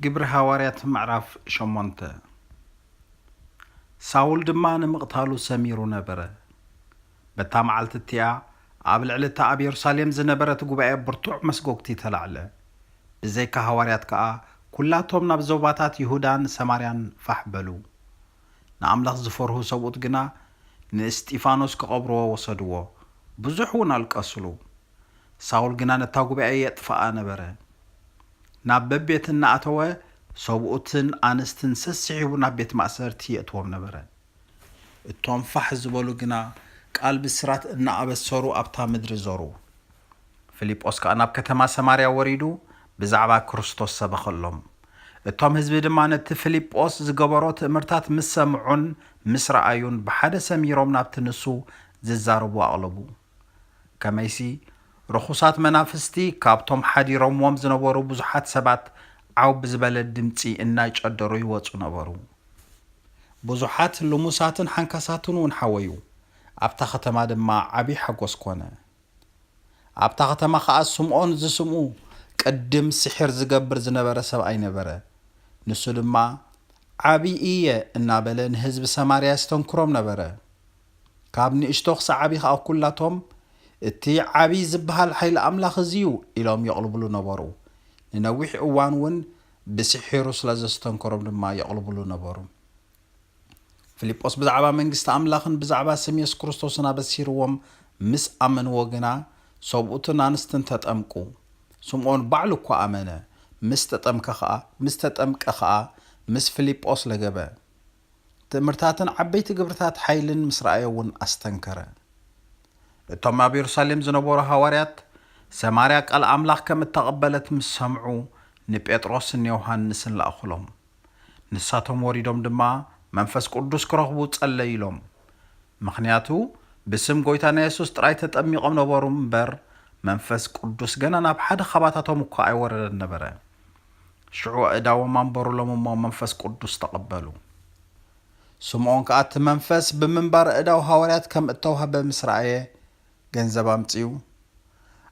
ግብሪ ሃዋርያት ምዕራፍ ሸሞንተ። ሳውል ድማ ንምቕታሉ ሰሚሩ ነበረ። በታ መዓልቲ እቲኣ ኣብ ልዕሊ እታ ኣብ የሩሳሌም ዝነበረት ጉባኤ ብርቱዕ መስጎግቲ ተላዕለ። ብዘይካ ሃዋርያት ከኣ፣ ኩላቶም ናብ ዞባታት ይሁዳን ሰማርያን ፋሕ በሉ። ንኣምላኽ ዝፈርሁ ሰብኡት ግና ንእስጢፋኖስ ክቐብርዎ ወሰድዎ። ብዙሕ እውን ኣለቀስሉ። ሳውል ግና ነታ ጉባኤ የጥፍኣ ነበረ። ናብ በቤት እናኣተወ፣ ሰብኡትን ኣንስትን ሰሲሒቡ ናብ ቤት ማእሰርቲ የእትዎም ነበረ። እቶም ፋሕ ዝበሉ ግና ቃል ብስራት እናኣበሰሩ ኣብታ ምድሪ ዞሩ። ፊልጶስ ከኣ ናብ ከተማ ሰማርያ ወሪዱ ብዛዕባ ክርስቶስ ሰበኸሎም። እቶም ህዝቢ ድማ ነቲ ፊልጶስ ዝገበሮ ትእምርታት ምስ ሰምዑን ምስ ረኣዩን ብሓደ ሰሚሮም ናብቲ ንሱ ዝዛረቡ ኣቕለቡ። ከመይሲ ርኹሳት መናፍስቲ ካብቶም ሓዲሮምዎም ዝነበሩ ብዙሓት ሰባት ዓው ብዝበለ ድምጺ እናጨደሩ ይወጹ ነበሩ። ብዙሓት ልሙሳትን ሓንካሳትን እውን ሓወዩ። ኣብታ ከተማ ድማ ዓቢ ሓጎስ ኮነ። ኣብታ ከተማ ኸኣ ስምዖን ዝስሙ ቅድም ስሒር ዝገብር ዝነበረ ሰብኣይ ነበረ። ንሱ ድማ ዓቢ እየ እናበለ ንህዝቢ ሰማርያ የስተንክሮም ነበረ። ካብ ንእሽቶ ክሳዕ ዓቢ ኸኣ ኩላቶም፣ "እቲ ዓቢ ዝበሃል ሓይሊ ኣምላኽ እዚ እዩ" ኢሎም የቕልብሉ ነበሩ። ንነዊሕ እዋን እውን ብስሒሩ ስለ ዘስተንከሮም ድማ የቕልብሉ ነበሩ። ፊልጶስ ብዛዕባ መንግስቲ ኣምላኽን ብዛዕባ ስም የሱስ ክርስቶስን ኣበሲርዎም ምስ ኣመንዎ ግና፣ ሰብኡትን ኣንስትን ተጠምቁ። ስምዖን ባዕሉ እኳ ኣመነ፣ ምስ ተጠምቀ ኸኣ፣ ምስ ተጠምቀ ኸኣ ምስ ፊልጶስ ለገበ። ትእምርታትን ዓበይቲ ግብርታት ሓይልን ምስ ረኣየ እውን ኣስተንከረ። እቶም ኣብ የሩሳሌም ዝነበሩ ሃዋርያት፣ ሰማርያ ቃል ኣምላኽ ከም እተቐበለት ምስ ሰምዑ፣ ንጴጥሮስን ዮሃንስን ለኣኹሎም። ንሳቶም ወሪዶም ድማ መንፈስ ቅዱስ ክረኽቡ ጸለዩሎም። ምኽንያቱ ብስም ጐይታና የሱስ ጥራይ ተጠሚቖም ነበሩ እምበር፣ መንፈስ ቅዱስ ገና ናብ ሓደ ኻባታቶም እኳ ኣይወረደን ነበረ። ሽዑ ኣእዳዎም ኣንበሩሎም እሞ መንፈስ ቅዱስ ተቐበሉ። ስምዖን ከኣ እቲ መንፈስ ብምንባር ኣእዳው ሃዋርያት ከም እተዋህበ ምስ ረኣየ፣ ገንዘብ ኣምጺኡ፣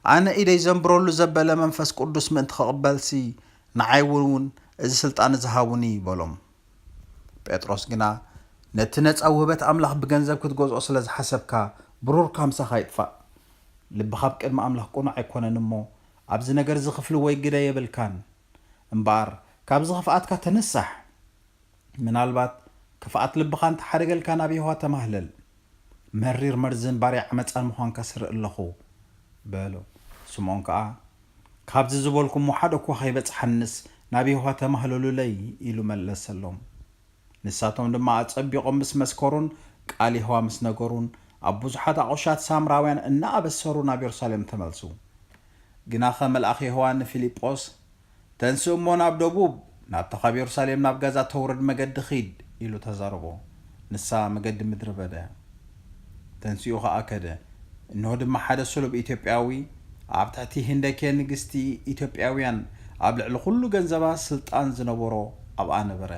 "ኣነ ኢደይ ዘንብረሉ ዘበለ መንፈስ ቅዱስ ምእንቲ ክቕበልሲ፣ ንዓይ እውን እዚ ስልጣን እዚ ሃቡኒ" በሎም። ጴጥሮስ ግና፣ "ነቲ ነጻ ውህበት ኣምላኽ ብገንዘብ ክትገዝኦ ስለ ዝሓሰብካ፣ ብሩርካ ምሳኻ ይጥፋእ። ልብኻ ኣብ ቅድሚ ኣምላኽ ቅኑዕ ኣይኮነን እሞ፣ ኣብዚ ነገር እዚ ክፍሊ ወይ ግደ የብልካን። እምበኣር፣ ካብዚ ክፍኣትካ ተነሳሕ። ምናልባት ክፍኣት ልብኻ እንተሓደገልካ ናብ የሆዋ ተማህለል። መሪር መርዝን ባርያ ዓመጻን ምዃንካ ስርኢ ኣለኹ" በሎ። ስምዖን ከኣ፣ "ካብዚ ዝበልኩሞ ሓደ እኳ ከይበጽሓንስ ናብ የሆዋ ተማህለሉለይ" ኢሉ መለሰሎም። ንሳቶም ድማ ኣጸቢቖም ምስ መስከሩን ቃል የሆዋ ምስ ነገሩን፣ ኣብ ብዙሓት ኣቑሻት ሳምራውያን እናኣበሰሩ ናብ የሩሳሌም ተመልሱ። ግናኸ መልኣኽ የሆዋ ንፊልጶስ፣ "ተንስእ እሞ ናብ ደቡብ፣ ናብታ ካብ የሩሳሌም ናብ ጋዛ ተውርድ መገዲ ኺድ" ኢሉ ተዛረቦ። ንሳ መገዲ ምድረ በዳ እያ። ተንሲኡ ኸኣ ከደ። እንሆ ድማ ሓደ ስሉብ ኢትዮጵያዊ፣ ኣብ ትሕቲ ህንደኬ ንግስቲ ኢትዮጵያውያን፣ ኣብ ልዕሊ ኹሉ ገንዘባ ስልጣን ዝነበሮ ኣብኣ ነበረ።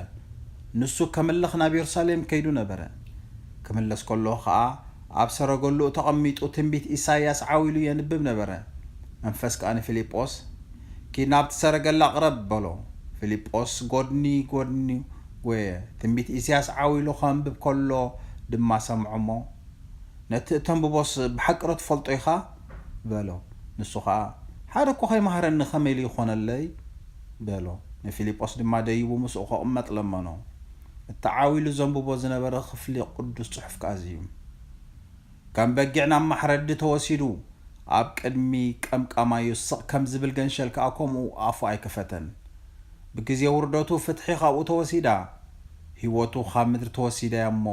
ንሱ ከምልኽ ናብ የሩሳሌም ከይዱ ነበረ። ክምለስ ከሎ ኸኣ ኣብ ሰረገሉኡ ተቐሚጡ ትንቢት ኢሳይያስ ዓው ኢሉ የንብብ ነበረ። መንፈስ ከኣ ንፊልጶስ፣ "ኪድ ናብቲ ሰረገላ ቅረብ" በሎ። ፊልጶስ ጎድኒ ጎድኒ ጐየ። ትንቢት ኢሳይያስ ዓው ኢሉ ከንብብ ከሎ ድማ ሰምዖ እሞ፣ "ነቲ እተንብቦስ ብሓቂ ዶ ትፈልጦ ኢኻ?" በሎ። ንሱ ኸኣ፣ "ሓደ እኳ ኸይመሃረኒ ኸመይ ኢሉ ይኾነለይ?" በሎ። ንፊልጶስ ድማ ደይቡ ምስኡ ክቕመጥ ለመኖ። እቲ ዓው ኢሉ ዘንብቦ ዝነበረ ክፍሊ ቅዱስ ጽሑፍ ከኣ እዚ እዩ። ከም በጊዕ ናብ ማሕረዲ ተወሲዱ፣ ኣብ ቅድሚ ቀምቃማዩ ስቕ ከም ዝብል ገንሸል ከኣ ከምኡ ኣፉ ኣይከፈተን። ብግዜ ውርደቱ ፍትሒ ካብኡ ተወሲዳ፣ ህይወቱ ካብ ምድሪ ተወሲዳ እያ እሞ፣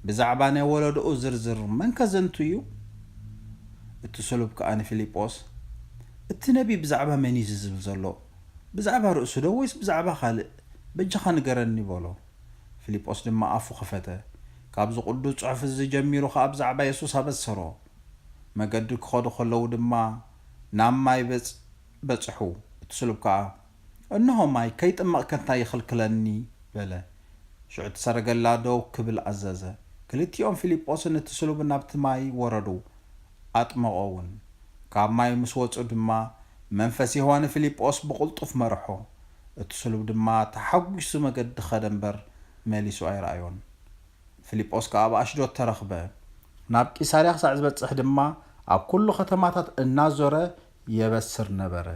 ብዛዕባ ናይ ወለዶኡ ዝርዝር መን ከዘንቱ እዩ? እቲ ስሉብ ከኣ ንፊልጶስ፣ "እቲ ነቢይ ብዛዕባ መን እዩ ዝዝብል ዘሎ? ብዛዕባ ርእሱ ዶ ወይስ ብዛዕባ ካልእ? በጃኻ ንገረኒ" በሎ። ፊልጶስ ድማ ኣፉ ኸፈተ። ካብዚ ቅዱስ ጽሑፍ እዚ ጀሚሩ ኸኣ ብዛዕባ የሱስ ኣበሰሮ። መገዲ ክኸዱ ኸለዉ ድማ ናብ ማይ በጽ-፣ በጽሑ። እቲ ስሉብ ከኣ፣ "እንሆ ማይ፣ ከይጥመቕ ከንታ ይኽልክለኒ?" በለ። ሽዑ እቲ ሰረገላ ደው ክብል ኣዘዘ። ክልቲኦም ፊልጶስን እቲ ስሉብን ናብቲ ማይ ወረዱ፣ ኣጥመቖ እውን። ካብ ማይ ምስ ወጹ ድማ መንፈስ የሆዋ ንፊልጶስ ብቕልጡፍ መርሖ። እቲ ስሉብ ድማ ተሓጒሱ መገዲ ኸደ እምበር መሊሱ ኣይረኣዮን። ፊልጶስ ከኣ ኣብ ኣሽዶድ ተረኽበ። ናብ ቂሳርያ ክሳዕ ዝበጽሕ ድማ ኣብ ኩሉ ኸተማታት እናዞረ የበስር ነበረ።